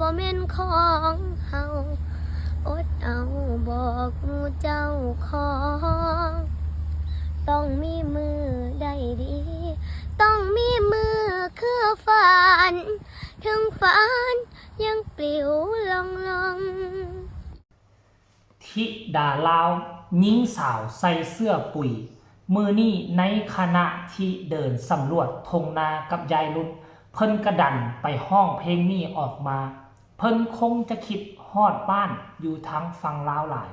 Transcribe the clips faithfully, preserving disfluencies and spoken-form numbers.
บ่แม่นของเฮา อดเอาบอกหมู่เจ้าของ ต้องมีมือได้ดี ต้องมีมือคือฝัน ถึงฝันยังปลิวล่องลอง ธิดาลาว หญิงสาวใส่เสื้อปุ๋ย มื้อนี้ในขณะที่เดินสำรวจทงนากับยายรุ่น เพิ่นกะดันไปฮ้องเพลงนี้ออกมา เพิ่นคงจะคิดฮอดบ้านอยู่ทางฝั่งลาวหลาย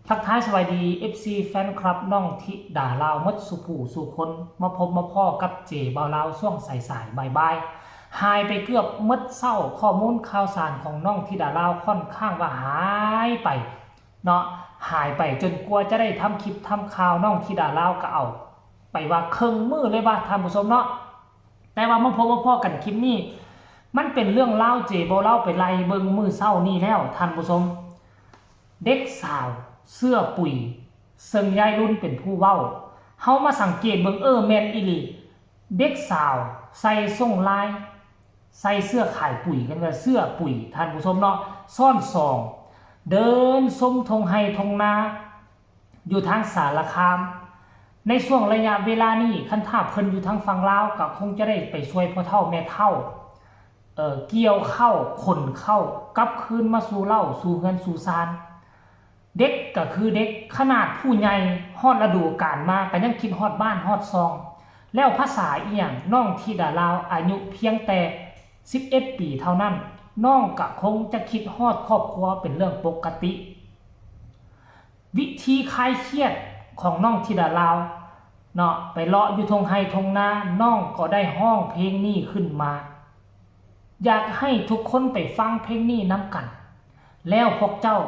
ทักทายสวัสดี เอฟซี แฟนคลับน้องธิดาลาวหมดสู่ผู้สู่คน มาพบมาพ้อกับเจบ่าวลาวช่วงสายๆ บ่ายๆ หายไปเกือบหมดเช้า ข้อมูลข่าวสารของน้องธิดาลาวค่อนข้างว่าหายไปเนาะ หายไปจนกว่าจะได้ทำคลิปทำข่าว น้องธิดาลาวก็เอาไปว่าเคิ่งมื้อเลยว่าท่านผู้ชมเนาะ แต่ว่ามาพบมาพ้อกันคลิปนี้ มันเป็นเรื่องราวเจบ่าวลาวไปไล่เบิ่งมื้อเช้านี้แล้วท่านผู้ชม เด็กสาวเสื้อปุ๋ย ซึ่งยายรุ่นเป็นผู้เว้า เฮามาสังเกตเบิ่ง เออ แม่นอีหลี เด็กสาวใส่ส่งลาย ใส่เสื้อขายปุ๋ย กันว่าเสื้อปุ๋ย ท่านผู้ชมเนาะ ซ้อนซอง เดินชมทงไฮ่ทงนา อยู่ทางสารคาม ในช่วงระยะเวลานี้ คันถ้าเพิ่นอยู่ทางฝั่งลาว ก็คงจะได้ไปช่วยพ่อเฒ่าแม่เฒ่า เอ่อ เกี่ยวข้าว ขนข้าว กลับคืนมาสู่เล้า สู่เฮือนสู่ซาน เด็กก็คือเด็ก ขนาดผู้ใหญ่ฮอดฤดูกาลมาก็ยังคิดฮอดบ้านฮอดซอง แล้วภาษาอีหยัง น้องธิดาลาวอายุเพียงแต่สิบเอ็ดปีเท่านั้น น้องก็คงจะคิดฮอดครอบครัวเป็นเรื่องปกติ วิธีคลายเครียดของน้องธิดาลาวเนาะ ไปเลาะอยู่ทงไฮ่ทงนา น้องก็ได้ฮ้องเพลงนี้ขึ้นมา อยากให้ทุกคนไปฟังเพลงนี้นำกัน แล้วพวกเจ้า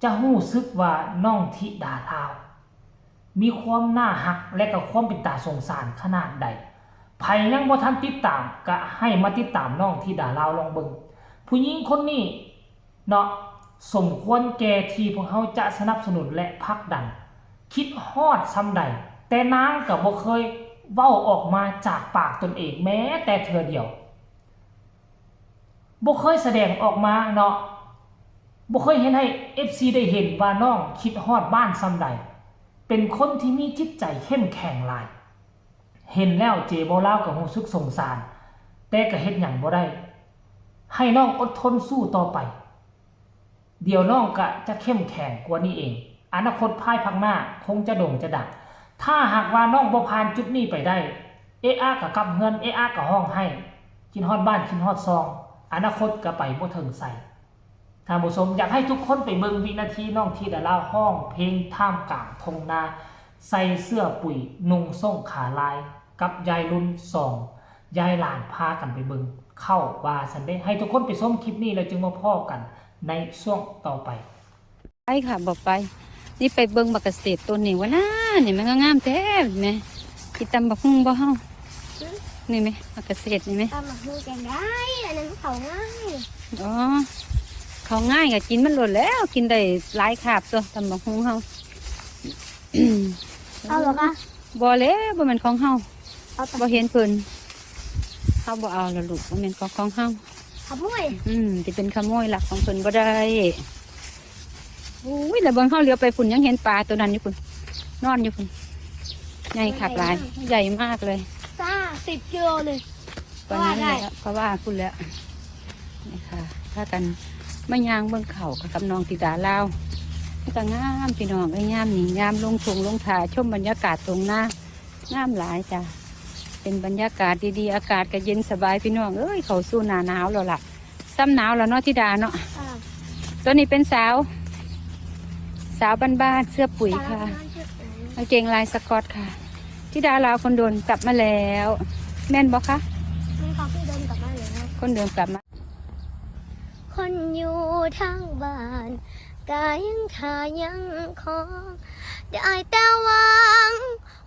จะรู้สึกว่าน้องธิดาลาว มีความน่าฮักและก็ความเป็นตาสงสารขนาดใด ไผยังบ่ทันติดตามก็ให้มาติดตามน้องธิดาลาวลองเบิ่ง ผู้หญิงคนนี้เนาะ สมควรแก่ที่พวกเฮาจะสนับสนุนและผลักดัน คิดฮอดส่ำใด แต่นางก็บ่เคยเว้าออกมาจากปากตนเองแม้แต่เทื่อเดียว บ่เคยแสดงออกมาเนาะ บ่เคยเฮ็ดให้ เอฟซี ได้เห็นว่าน้องคิดฮอดบ้านส่ำใด เป็นคนที่มีจิตใจเข้มแข็งหลาย เห็นแล้วเจบ่าวลาวก็รู้สึกสงสาร แต่ก็เฮ็ดหยังบ่ได้ ให้น้องอดทนสู้ต่อไป เดี๋ยวน้องก็จะเข้มแข็งกว่านี้เอง อนาคตภายภาคหน้าคงจะโด่งจะดัง ถ้าหากว่าน้องบ่ผ่านจุดนี้ไปได้ เอะอะก็กลับเฮือน เอะอะก็ฮ้องไห้ คิดฮอดบ้านคิดฮอดซอง อนาคตก็ไปบ่เถิงไส ท่านผู้ชม อยากให้ทุกคนไปเบิ่งวินาทีน้องธิดาลาวฮ้องเพลงท่ามกลางทงนา ใส่เสื้อปุ๋ย นุ่งส่งขาลาย กับยายรุ่นสอง ยายหลานพากันไปเบิ่ง เข้าว่าซั่นเด้ ให้ทุกคนไปชมคลิปนี้แล้วจึงมาพ้อกันในช่วงต่อไป ไปค่ะ บ่ไป นี่ไปเบิ่งบักเกษตรต้นนี้ว่านะ นี่มันงามๆแท้แหม สิตำบักหุ่งบ่เฮา นี่แหม บักเกษตรนี่แหม ตำบักหุ่งจั่งใด อันนั้นเขาง่าย อ๋อ เขาง่ายก็กินมันโลดแล้ว กินได้หลายคาบตัว ตำบักหุ่งเฮา เอาบ่คะ บ่แล้ว บ่แม่นของเฮา เอาไป บ่เห็นเพิ่น เฮาบ่เอาละลูก บ่แม่นของของเฮา ขโมย อืม สิเป็นขโมยลักของเพิ่นบ่ได้ อุ้ย แล้วเบิ่งเฮาเหลียวไปพุ้นยังเห็นปลาตัวนั้นอยู่พุ้น นอนอยู่พุ้น ใหญ่คักหลาย ใหญ่มากเลย ซ่า สิบกิโลเลย ปานนั้นแหละ ก็ว่าพุ้นแหละ นี่ค่ะ พากันมาย่างเบิ่งเขาค่ะกับน้องธิดาลาว มันก็งามพี่น้องเอ้ย ยามนี้ ยามลงทงลงทา ชมบรรยากาศทงนา งามหลายจ้ะ เป็นบรรยากาศดีๆ อากาศก็เย็นสบายพี่น้องเอ้ย เข้าสู่หน้าหนาวแล้วล่ะ ซ้ำหนาวแล้วเนาะธิดาเนาะ อ่า ตัวนี้เป็นสาว สาวบ้านๆ เสื้อปุ๋ยค่ะ สาวบ้านๆ เสื้อปุ๋ย กางเกงลายสก๊อตค่ะ ธิดาลาวคนเดิมกลับมาแล้ว แม่นบ่คะ แม่นค่ะ คนเดิมกลับมาแล้ว คนเดิมกลับมา คนอยู่ทางบ้าน ก็ยังท่ายังคอง ได้แต่หวัง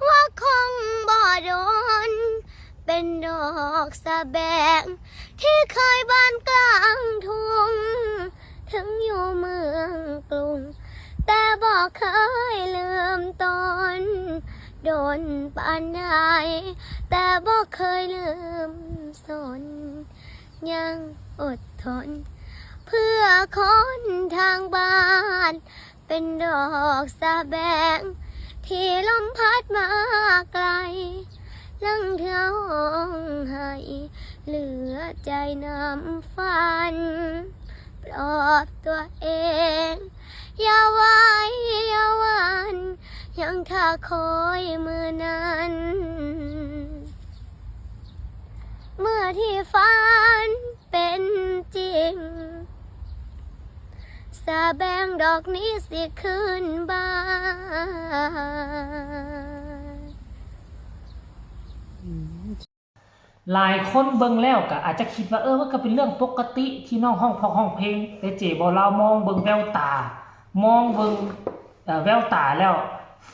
ว่าคงบ่โดน เป็นดอกสะแบง ที่เคยบานกลางทุ่ง ถึงอยู่เมืองกรุง แต่บ่เคยลืมตน โดนปานใด แต่บ่เคยลืมสน ยังอดทน เพื่อคนทางบ้าน เป็นดอกสะแบง ที่ลมพัดมาไกล ลังเทือห้องไห้ เหลือใจน้ำฝัน ปลอบตัวเอง อย่าไหวอย่าหวั่น ยังถ้าคอยมือนั้น เมื่อที่ฝันเป็นจริง สะแบงดอกนี้สิคืนบาน หลายคนเบิ่งแล้วก็อาจจะคิดว่า เออ มันก็เป็นเรื่องปกติที่น้องฮ้องพอกฮ้องเพลง แต่เจบ่าวลาวมองเบิ่งแววตา มองเบิ่ง เอ่อ แววตาแล้ว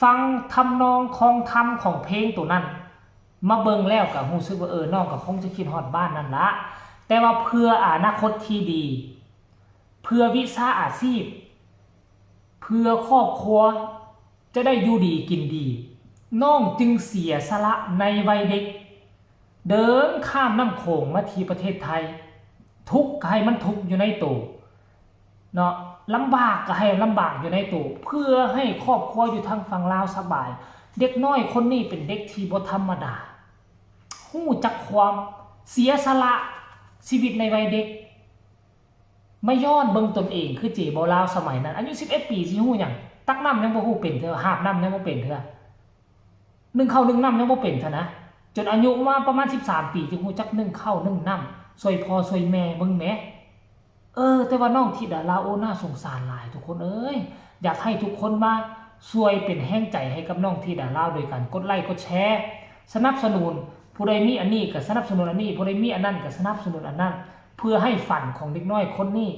ฟังทำนองคองธรรมของเพลงตัวนั้น มาเบิ่งแล้วก็รู้สึกว่า เออ น้องก็คงจะคิดฮอดบ้านนั่นละ แต่ว่าเพื่ออนาคตที่ดี เพื่อวิชาอาชีพ เพื่อครอบครัว จะได้อยู่ดีกินดี น้องจึงเสียสละในวัยเด็ก เดินข้ามน้ำโขงมาที่ประเทศไทย ทุกข์ก็ให้มันทุกข์อยู่ในตัว เนาะ ลำบากก็ให้ลำบากอยู่ในตัว เพื่อให้ครอบครัวอยู่ทางฝั่งลาวสบาย เด็กน้อยคนนี้เป็นเด็กที่บ่ธรรมดา ฮู้จักความเสียสละชีวิตในวัยเด็ก มาย้อนเบิ่งตนเอง คือเจบ่าวลาวสมัยนั้น อายุสิบเอ็ดปีสิฮู้หยัง ตักน้ำยังบ่ฮู้เป็นเทื่อ หาบน้ำยังบ่เป็นเทื่อ นึ่งข้าวนึ่งน้ำยังบ่เป็นเทื่อนะ จนอายุมาประมาณสิบสามปี จึงฮู้จักนึ่งข้าวนึ่งน้ำ ซ่วยพ่อซ่วยแม่เบิ่งแหม เออ แต่ว่าน้องธิดาลาว โอ้ น่าสงสารหลายทุกคนเอ้ย อยากให้ทุกคนมาซ่วยเป็นแฮงใจให้กับน้องธิดาลาว โดยการกดไลค์กดแชร์ สนับสนุน ผู้ใดมีอันนี้ก็สนับสนุนอันนี้ ผู้ใดมีอันนั้นก็สนับสนุนอันนั้น เพื่อให้ฝันของเด็กน้อยคนนี้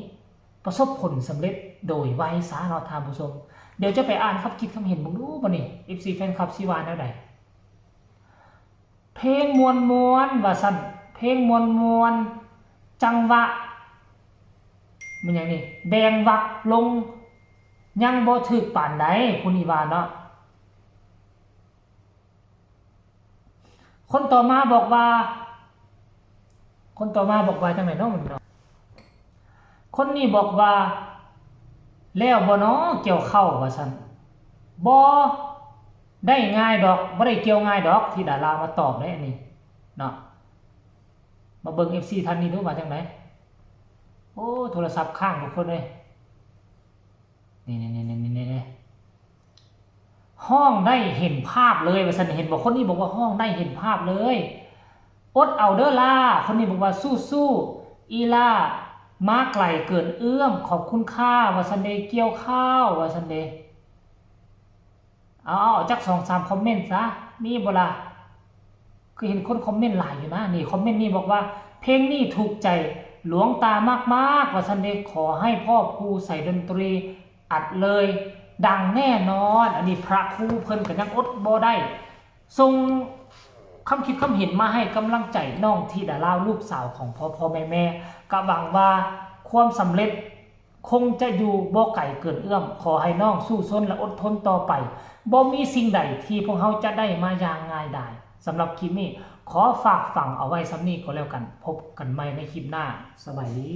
ประสบผลสำเร็จโดยไวซะเนาะท่านผู้ชม เดี๋ยวจะไปอ่านคำคิดคำเห็นเบิ่งดูบ่นี่ เอฟซี แฟนคลับสิว่าแนวใด เพลงม่วนๆ ว่าซั่น เพลงม่วนๆ จังหวะ มันหยังนี่ แบ่งวรรคลง ยังบ่ถืกปานใด ผู้นี้ว่าเนาะ คนต่อมาบอกว่า คนต่อมาบอกว่าจังได๋เนาะ คนนี้บอกว่า แล้วบ่น้อเกี่ยวข้าว ว่าซั่น บ่ได้ง่ายดอก บ่ได้เกี่ยวง่ายดอก ธิดาลาวมาตอบเด้อันนี้เนาะ มาเบิ่ง เอฟซี ท่านนี้ดูว่าจังได๋ โอ้ โทรศัพท์ค้างทุกคนเอ้ย นี่ๆๆๆๆ ฮ้องได้เห็นภาพเลย ว่าซั่น เห็นบ่ คนนี้บอกว่าฮ้องได้เห็นภาพเลย อดเอาเด้อล่า คนนี้บอกว่าสู้ๆ อีล่า มาไกลเกินเอื้อม ขอบคุณค่ะ ว่าซั่นเด้ เกี่ยวข้าว ว่าซั่นเด้ เอา เอา เอาจักสองสามคอมเมนต์ซะ มีบ่ล่ะ คือเห็นคนคอมเมนต์หลายอยู่นะ นี่คอมเมนต์นี้บอกว่า เพลงนี้ถูกใจหลวงตามากๆ ว่าซั่นเด้ ขอให้พ่อครูใส่ดนตรีอัดเลย ดังแน่นอน อันนี้พระครูเพิ่นก็ยังอดบ่ได้ ส่งคำคิดคำเห็นมาให้กำลังใจน้องธิดาลาว ลูกสาวของพ่อพ่อแม่แม่ ก็หวังว่าความสำเร็จ คงจะอยู่บ่ไกลเกินเอื้อม ขอให้น้องสู้ซนและอดทนต่อไป บ่มีสิ่งใดที่พวกเฮาจะได้มาอย่างง่ายดาย สำหรับคลิปนี้ ขอฝากฝังเอาไว้ส่ำนี้ก็แล้วกัน พบกันใหม่ในคลิปหน้า สบายดี